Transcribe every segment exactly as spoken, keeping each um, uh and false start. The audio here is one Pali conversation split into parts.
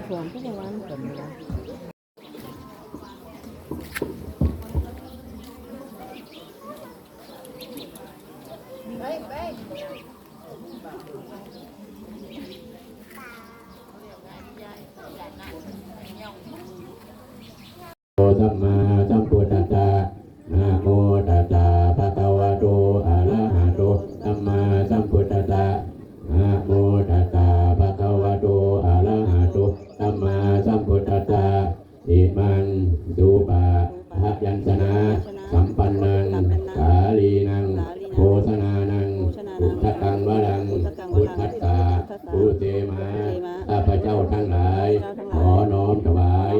Tuhan, kok yang lain bukan ya? Sammāsambuddhassa. Namo tassa bhagavato arahato sammāsambuddhassa. Namo tassa bhagavato arahato sammāsambuddhassa. Imaṃ sūpabyañjanasampannaṃ sālīnaṃ bhojanānaṃ udakaṃ varaṃ buddhassa pūjema. ข้าพเจ้าทั้งหลาย ขอน้อมถวาย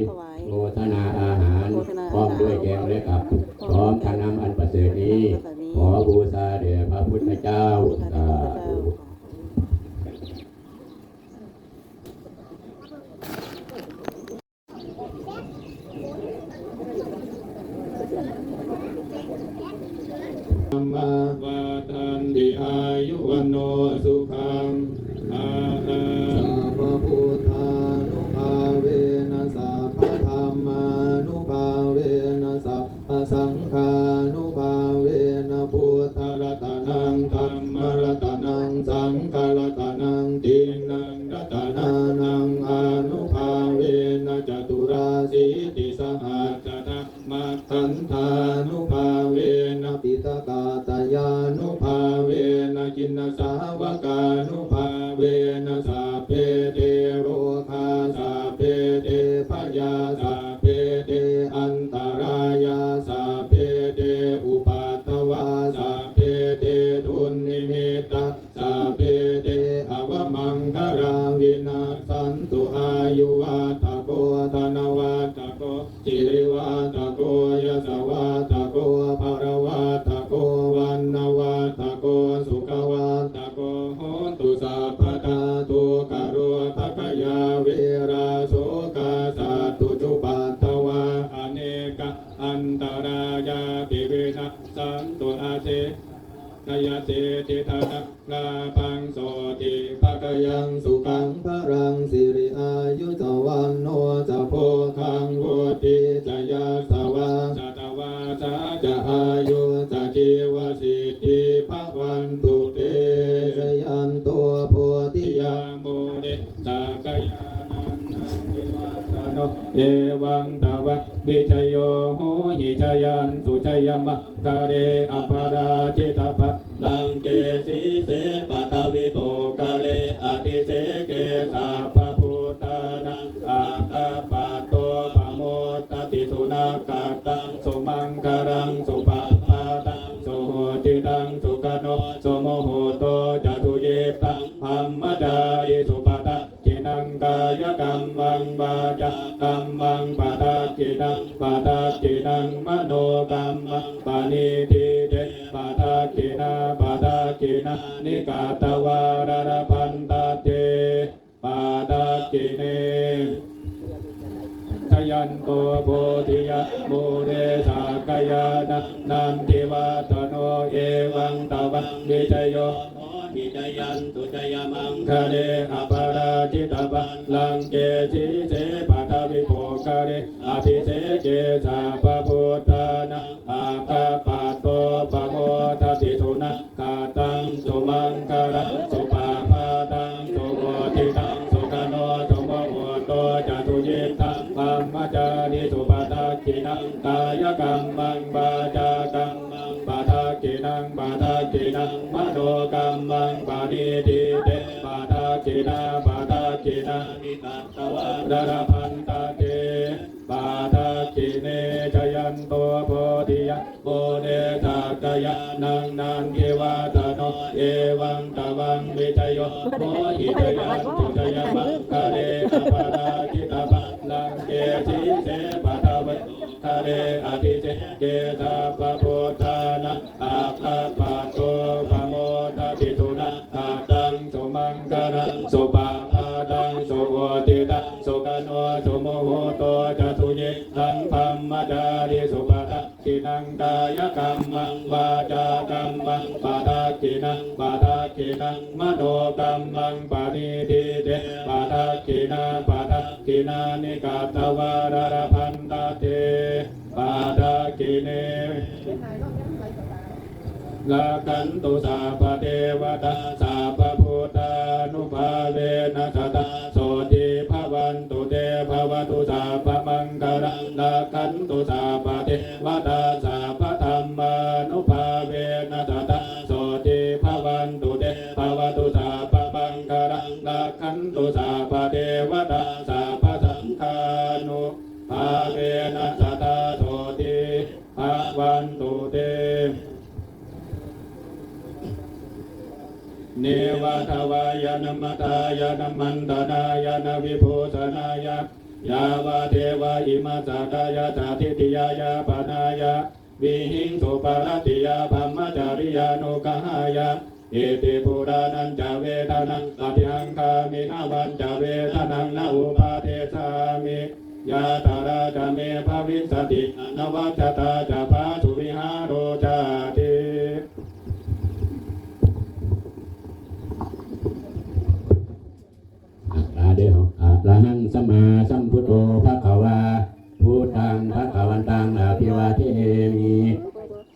โภชนาอาหาร พร้อมด้วยแกงและกับ พร้อมทั้งน้ำอันประเสริฐนี้ ขอบูชาแด่พระพุทธเจ้า สาธุ Dhammā vaḍḍhanti āyu vaṇṇo sukhaṃ balaṃ. Sabbabuddhānubhāvena sabbadhammānubhāvena sabbasaṅghānubhāvena buddharatanaṃ dhammaratanaṃ saṅgharatanaṃ tiṇṇaṃ ratanānaṃ ānubhāvena caturāsītisahassadhammakkhandhānubhāvena piṭakattayānubhāvena jinasāvakānubhāvena sabbe te rogā sabbe te bhayā sabbe te antarāyā sabbe te upaddavā sabbe te dunnimittā sabbe te avamaṅgalā vinassantu. Āyuvaḍḍhako dhanavaḍḍhako sirivaḍḍhako yasavaḍḍhako balavaḍḍhako vaṇṇavaḍḍhako sukhavaḍḍhako hotu sabbadā. Dukkharogabhayā verā sokā sattu cupaddavā anekā antarāyāpi vinassantu asesaṃ. Jayasiddhi dhanaṃ lābhaṃ sotthi bhāgyaṃ sukhaṃ balaṃ siri āyu ca vaṇṇo ca bhogaṃ vuḍḍhī ca yasavā satavassā ca āyū ca jīvasiddhī bhavantu te. Jayanto bodhiyā mūle sakyānaṃ nandivaḍḍhano evaṃ tvaṃ vijayo hohi jayassu jayamaṅgale aparājitapallaṅke sīse paṭhavipokkhare abhiseke sabbabuddhānaṃ aggappatto pamodati. Sunakkhattaṃ sumaṅgalaṃ supabhātaṃ suhuṭṭhitaṃ sukhaṇo sumuhutto ca suyiṭṭhaṃ brahmacārisu. Padakkhiṇaṃ kāyakammaṃ vācākammaṃ padakkhiṇaṃ padakkhiṇaṃ manokammaṃ paṇidhī te padakkhiṇā padakkhiṇāni katvāna labhantatthe padakkhiṇe. Jayanto bodhiyā mūle sakyānaṃ nandivaḍḍhano evaṃ tvaṃ vijayo hohi jayassu jayamaṅgale aparājitapallaṅke sīse paṭhavipokkhare abhiseke sabbabuddhānaṃ aggappatto pamodati. Sunakkhattaṃ sumaṅgalaṃ supabhātaṃ suhuṭṭhitaṃ sukhaṇo sumuhutto ca suyiṭṭhaṃ brahmacārisu. Padakkhiṇaṃ kāyakammaṃ vācākammaṃ padakkhiṇaṃ padakkhiṇaṃ manokammaṃ paṇidhī te padakkhiṇā padakkhiṇāni katvāna labhantatthe padakkhiṇe. Jayanto bodhiyā mūle sakyānaṃ nandivaḍḍhano evaṃ tvaṃ vijayo hohi jayassu jayamaṅgale aparājitapallaṅke sīse paṭhavipokkhare abhiseke sabbabuddhānaṃ aggappatto pamodati. Sunakkhattaṃ sumaṅgalaṃ supabhātaṃ suhuṭṭhitaṃ sukhaṇo sumuhutto ca suyiṭṭhaṃ brahmacārisu padakkhiṇaṃ kāyakammaṃ vācākammaṃ padakkhiṇaṃ padakkhiṇaṃ manokammaṃ paṇidhī te padakkhiṇā padakkhiṇāni katvāna labhantatthe padakkhiṇe. Rakkhantu sabbadevatā sabbabuddhānubhāvena sadā sotthī bhavantu te. Bhavatu sabbamaṅgalaṃ rakkhantu sabbadevatā sabbadhammānubhāvena sadā sotthī bhavantu te. Bhavatu sabbamaṅgalaṃ rakkhantu sabbadevatā sabbasaṅghānubhāvena sadā sotthī bhavantu te. Neva davāya na madāya na maṇḍanāya na vibhūsanāya yāvadeva imassa kāyassa ṭhitiyā yāpanāya vihiṃsuparatiyā brahmacariyānuggahāya iti purāṇañca vedanaṃ paṭihaṅkhāmi navañca vedanaṃ na uppādessāmi. Yātrā ca me bhavissati anavajjatā ca phāsuvihāro cāti. อ่ะ ลาเด้อ Arahaṃ sammāsambuddho bhagavā, buddhaṃ bhagavantaṃ abhivādemi.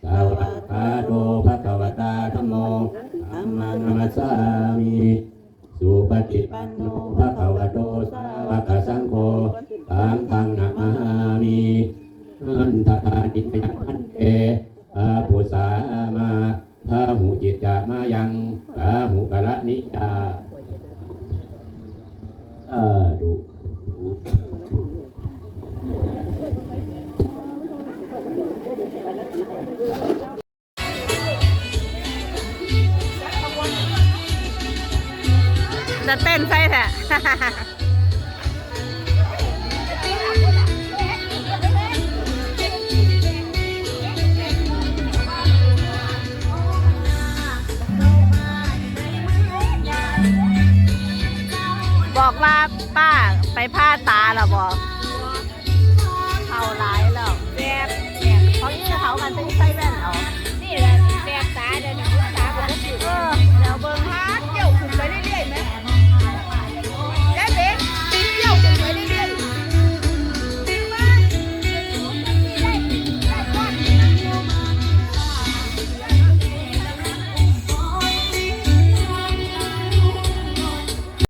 Svākkhāto bhagavatā dhammo, dhammaṃ namassāmi. Supaṭipanno bhagavato sāvakasaṅgho, saṅghaṃ namāmi. Handa paṭipaññaṃ bhante, bāpusāma. Bāhucitta mayaṃ, bāhukaraṇīyā. Sādhu. จะเต้นใส่แท้ บอกว่าป้าไปผ่าตาแล้วบ่ เฒ่าหลายแล้ว แสบ แสบ เขานี่เฒ่ากัน ต้องใส่แว่นเอา นี่แหละ แสบตา เดี๋ยวนี้ตาก็บ่ดี เออ เดี๋ยวเบิ่งหา